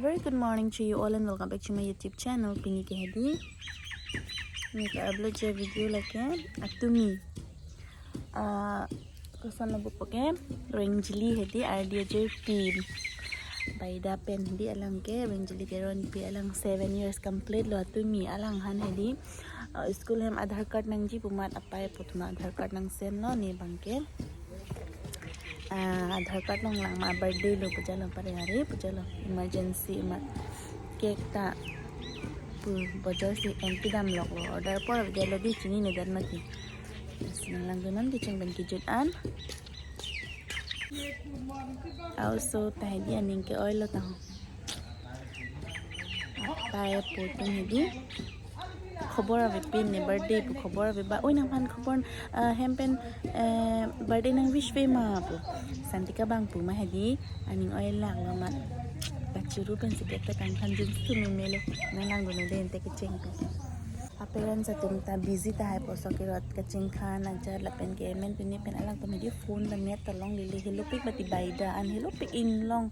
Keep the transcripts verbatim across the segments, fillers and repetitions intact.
Very good morning to you all and welcome back to my YouTube channel. Pini ke hedi neli ke-upload je video lake atumi. Ah, koson lo bupo ke, Rengjili hedi ardi ajirpi Baida pen hedi alang ke, Rengjili Teronpi alang seven years complete lo atumi, alangphan hedi, ah, school hem Aadhaar card nangji pu amat apei apo atum Aadhaar card nang send lo, ne abang ke, ah, Aadhaar card along lang ma birthday lo pu jalo, pare hari pu jalo, emergency amat cake ta pu bojor si en pidam lok lo, order apor avedet lo dei, chininedet mati. Lasi nanglangdunnon kecheng pen kejut an. Also ta hedi aning ke-oi lo ta ho. Apei apo atum hedi khobor avepin, ne birthday pu khobor ave ba, "Oi, nangphan khobor, ah, hem pen, eh, birthday nang wish ave ma?" pu. Santika abang pu ma hedi aning oilak lo amat. Kachiru pensi cake ta kangthan jun si meme lo. Nanglangdunnon dei ante kecheng pen. A-parents atum ta busy tahai po, sok kerot kachingthan ajat lapen ke men pini pen alangtum hedi phone ta net ta longlele, helopik mati Baida an, helopik inglong,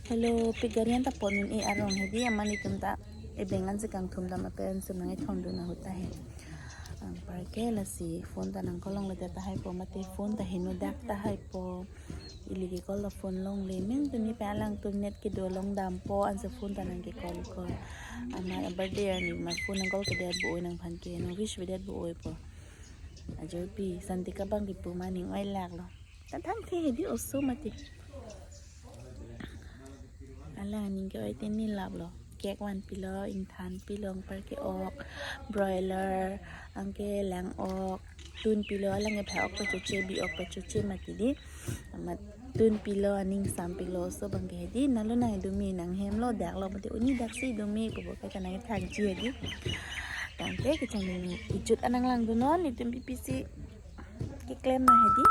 helopik gari an ta pon un-e arong hedi, amat netum ta ebeng an si kangthum dam, a-parents atum nangkethondun ahut tahai. Anparke lasi phone ta nangkolongledet tahai po, mate phone ta henodak tahai po. Ili ke call ta phone longle, men pini pen alangtum net kedo along dampo, ansi phone ta nangke-call ko. Amat birthday arni amat phone nang-call kedet pu oi, nangphan ke nang wish avedet pu oi po. Ajirpi Santika abang kipu ma aning oilak lo. Tangthe hedi oso mati. Alang aning ke-oi te nelap lo. Cake vanpilo, ingthan pilo, anparke ok, broiler, anke lang ok, tun pilo, alang ke phai ok pachoche, bi ok pachoche mati dei. Amat tun pilo, aning sam pilo, oso abang ke hedi, nalo nang-edu me, nanghem lo, dak lo, mate uni dak si edu me pu bo, kaita nangkethakji hedi. Tangte kecheng pen kejut an nanglangdunnon, netum pipisi keklem ma hedi.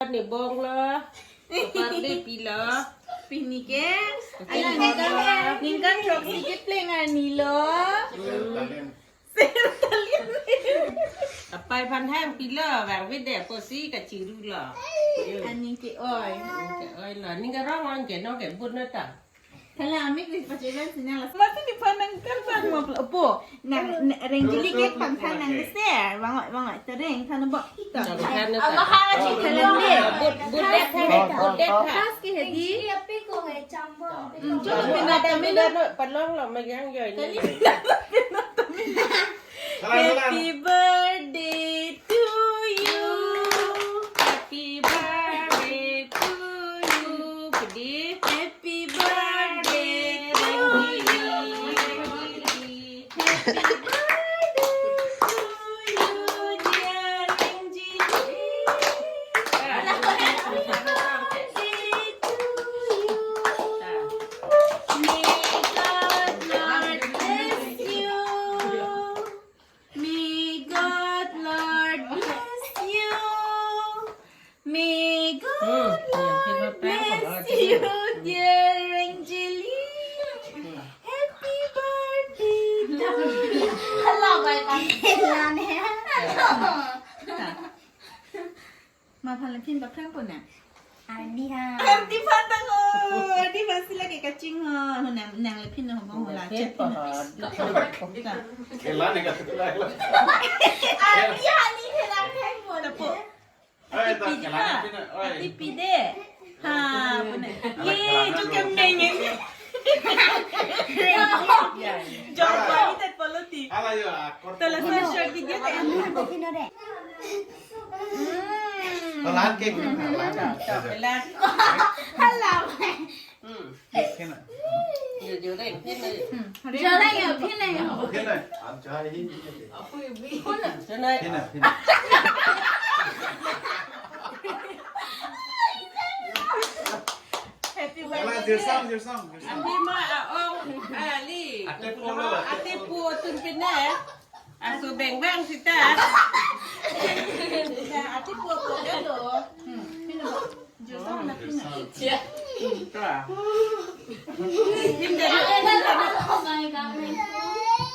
Ni bong lo, kapar de pilo. Pini ke, alang ningkan, ningkan throksi kepleng arni lo. Apei aphan hang pilo, vangvedet apotsi kachiru lo. Aning ke-oi. Aning ke-oi lo, aning ke-rong lo, anke non kebut non ta. Thala amik ri pacheven sinang la. Mati di phan nangkan phan mo plo po. Nang, nang Rengjili cake phan than nang share. Bang oi, bang oi, tereng than bo. Than than ta. Thala de. But, but det tha, but det tha. Khas ke hedi. Api ko hai chambang. Hmm, chalo pina ta milo. Palong lo, megang yo ini. Kali pina ta milo. Happy birthday to you. Happy birthday to you. Pedi. Happy birthday to you. Happy birthday to you, dear Rengjili. Happy birthday to you. May God Lord bless you. May God Lord bless you. May God Lord bless you, dear Rengjili. Happy birthday to you. Hello, bye bye. Hello, ne. Hello. Ma phan le phin ba phrang ko na. Ardi ha. Ardi phan tang ho. Ardi phan si lake kaching ho. Ho nang, nang le phin ho bang ho la chet phin. Khela ne ka tu la. Ardi ha ni khela khai mo. Tapo. Oi, ta khela ne phin. Oi. Ati pide. Ha, pune. Ye, jo ke meng ye. Jo ko ni tet poloti. Ala yo, akor. Tala sa short video ta. Ano ba kino de? Hmm. Talan ke, talan. Talan. Hala. Hmm. Kena. Yo, yo, reng, phin na. Hmm. Jala yo, phin na yo. Kena. Am jai hi. Kena. Kena, kena. Happy birthday. Your song, your song, your song. Andi ma aong ali. Ate polo. Ate pu tun pine. Aso beng bang sita. Ya, ati pu pu do. Hmm. Pina ba. Josang na pina. Pin dari.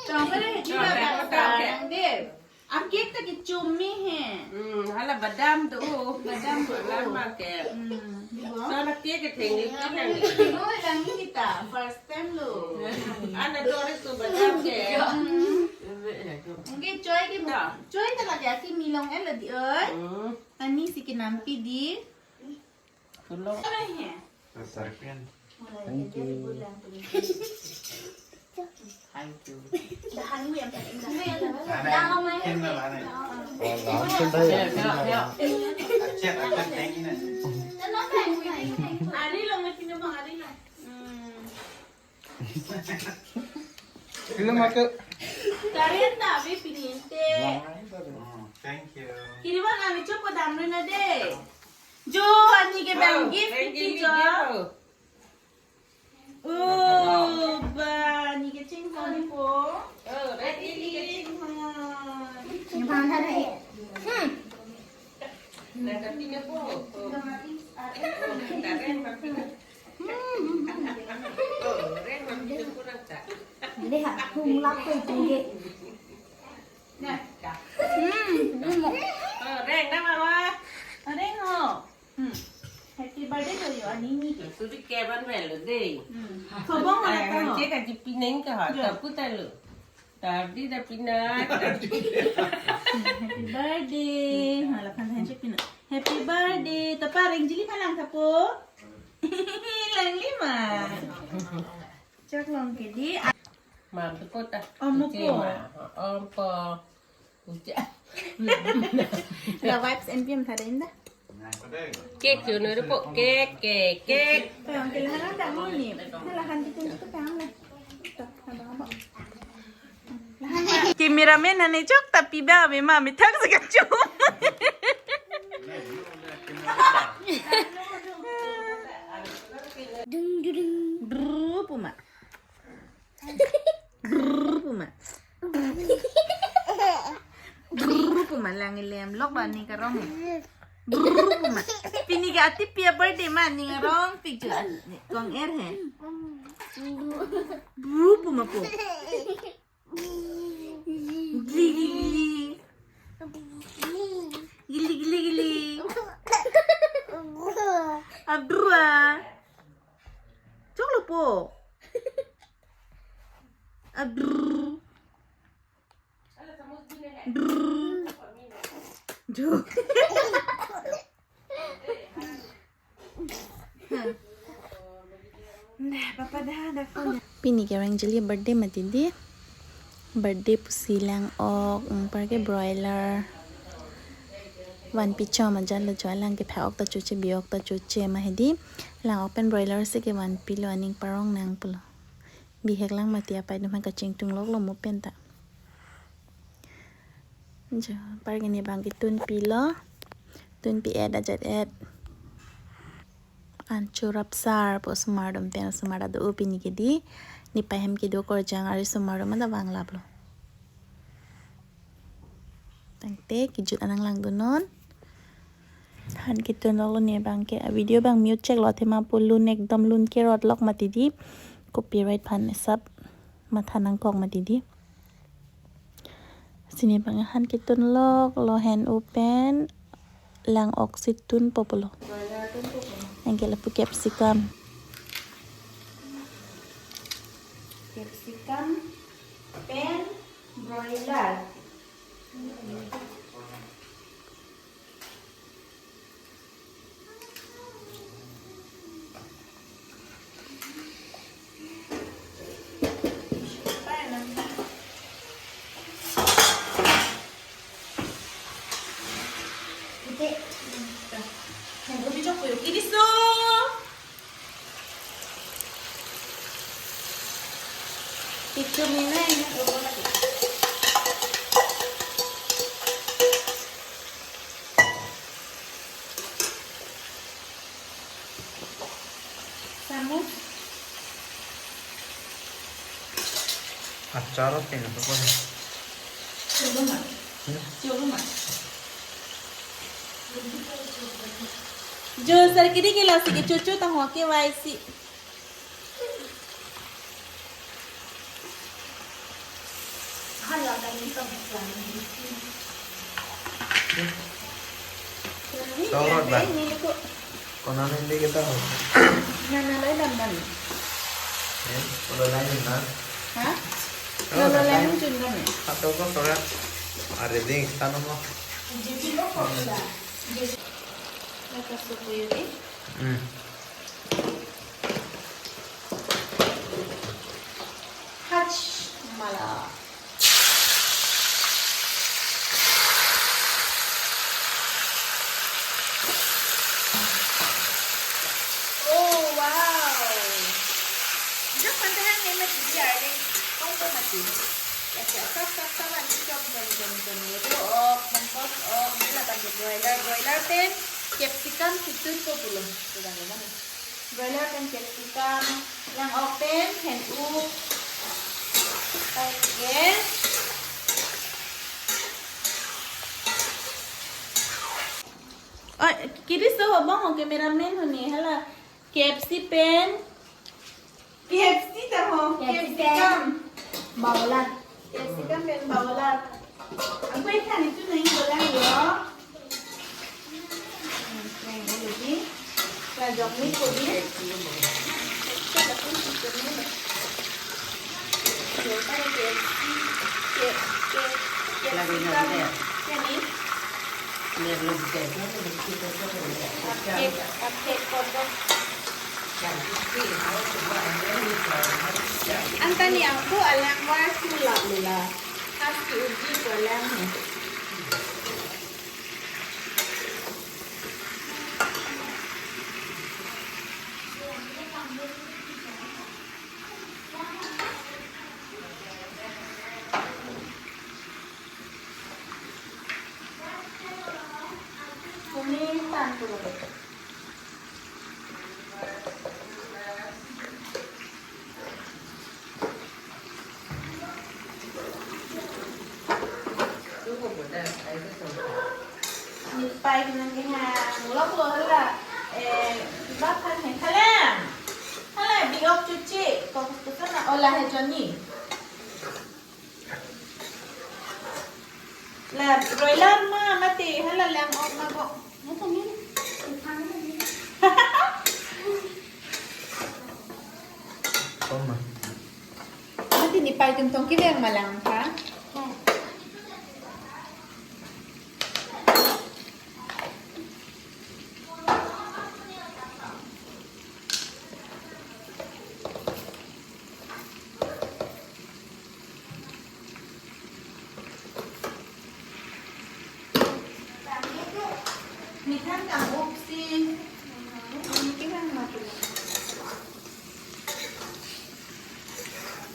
Chong kare hiti ba. Chong kare. Yang de. Am cake ta kechumi he. Hmm, hala badam do. Badam do. Badam ma ke. Hmm. So la cake ke thengli. Oi, lang ni kita. First time lo. Ana dori so badam ke. Hmm. Nge choi ke mo. Choi ta lagi aki milong elo di oi. Hmm. Ani si kenampi di. Tulung. Apa ya? Serpian. Thank you. Thank you. Dah anu yang paling dah. Ane, ane, ane. Oh, langsung dah ya. Ya, ya, ya. Acet, acet, thank you, ane. Ari long lagi ni bang, ari long. Hmm. Film aku. Karen ta be pininte. Hmm, thank you. Kiri bang ani chopo damre na de. Jo ani ke bang gift ti jo. Oh, ba ani ke chingthang po. Oh, ani ke chingthang. Ni bang tadi. Hmm. Na tapi na po. Oh. Oh, na reng ma pina. Lihat, hung lapor tinggi. Hmm, hmm. Oh, reng na mama. Reng ho. Hmm. Happy birthday to you, ani ni ke. Suri ke ban melo dei. Hmm. Sobong mana ta ho. Cake aji pineng ke ha, jo. Tapu ta lo. Tardi da pina. Happy birthday. Hala phan than cek pina. Happy birthday. Tapa reng jili phan lang thapo. Lang lima. Chak long ke di. Mam tu po ta. Om mo po. Uche ma. Om po. Uche. La vibes N P M tha dei da. Cake jo no po. Cake, cake, cake. Pang ke lahan ta mo ni. Lahan ti tun tu pang le. Cameraman ane chok ta pi ba be ma methang se kachum. Dung, dung, dung. Brrr, puma. Brrr, puma. Brrr, puma, lang ilem lok ba ni karong. Brrr, puma. Pini ke atipia birthday ma ni karong picture. Kong er he. Brrr, puma po. Gili, gili. Gili, gili, gili. Abdua. Chok lo po. Abdru. Abdru. Jo. Nah, papa dah, dah phone. Pini ke reng jili birthday mati di. Birthday pusi lang ok, ingpar ke broiler. Vanpi chom ajan lo jo alang ke pha ok ta choche, bi ok ta choche ma hedi. Lang ok pen broiler si ke vanpi lo, aning parong nang pulo. Bihek lang mati apai dum kachingtung lok lo mo pen ta. Jo, par ke ne bang ke tunpi lo. Tunpi et ajat et. An churap sar po osomar dum pen osomar ado pini ke di. Nipai hem kedo korjang ari osomar dum ada bang lap lo. Tangte kejut anang lang dunon. Han ketun lok lo ne bang ke, a video bang mute chek lo athema pu lun ekdom lun kerot lok mati di. Copyright phan esap matha nangkok mati di. Sini bang han ketun lok lo hen open lang oxygen po pulo. Ke lapu capsicum. Capsicum pen broiler. Picture ni na ini. Samus. Achar pen apa? Coba mak. Hmm? Coba mak. Jo, sir, kiri kila si ke cucu tang hoke wai si. Sorot ba? Ini ko. Kona nende kita ho. Na, na, lai dam dam. Eh, kalau lain na. Ha? Oh, na, na, lai lain. Jun dam. Satu ko sorot. Are ding, tanu mo. Jadi lo kok sa. Jadi. Lepas suku ini. Hmm. Hach mala. Oh, wow. Jok pantai hang nemet di ar ding. Kong to mati. Ya, ya, sap, sap, sap, nanti jom, jom, jom, jom. Ya, tu, ok, mangkok, ok, ini lah pantai broiler, broiler pen, capsicum, pitun ko pulo. Sudah, mana? Broiler pen capsicum, lang-ok pen hen-u. Okay. Oh, kiri so ho bang ho cameraman ho ni, hala. K F C pen. K F C ta ho, capsicum. Capsicum. Bawlar. Capsicum pen bawlar. Angko ikan itu nahi bolang yo. Nahi lagi. Lajok ni kodi. Kita pun sistem ni. Yo, kan K F C, K F C, K F C. Lagi kan nanti ya? Ini. Biar lebih kayak mana, lebih kita tuh, ya. Pakai, pakai kodok. Antani aku alang wa sulap lula. Hasti uji ko alang ni. Kumi tan tu. Nepei nangkehang lok lo hala. Eh, bak han he khalang. Hala bi-ok chuchi. Kok kusana ola he Johnny. La broiler ma mati hala lang-ok ma bo. Koma. Mati nepei atum tong kevang ma lang ha. Mithan kang-ok si. Ini kevang ma tu.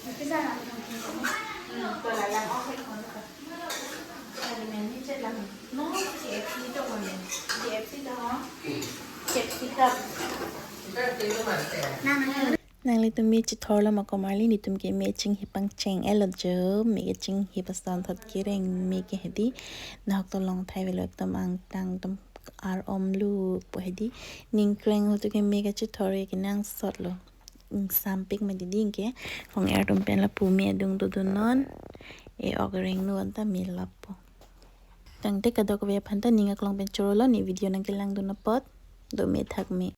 Itu jangan kang-ok. Hmm, kalau lang-ok hai kon ka. Hari ini chat lang. No, K F C to kon. K F C to ha. K F C cup. Nah, nah. Nanglitum me chethorlo ma komarli, netum ke me chinghip pangcheng-etlo jo, me ke chinghip asonthot kereng, me ke hedi, nahok to longthai avelo ekdom angtang atum ar-omlo pu hedi, ningkreng ahut ke me kachethor ke nangsotlo, ingsampik ma didi ke, kong-er atum pen lapu me adung dodunnon, e-ok rengno anta me lapu. Tangte kadokave aphan ta ning aklong pen chorolo ne video nangkelangdun apot, dome thakme.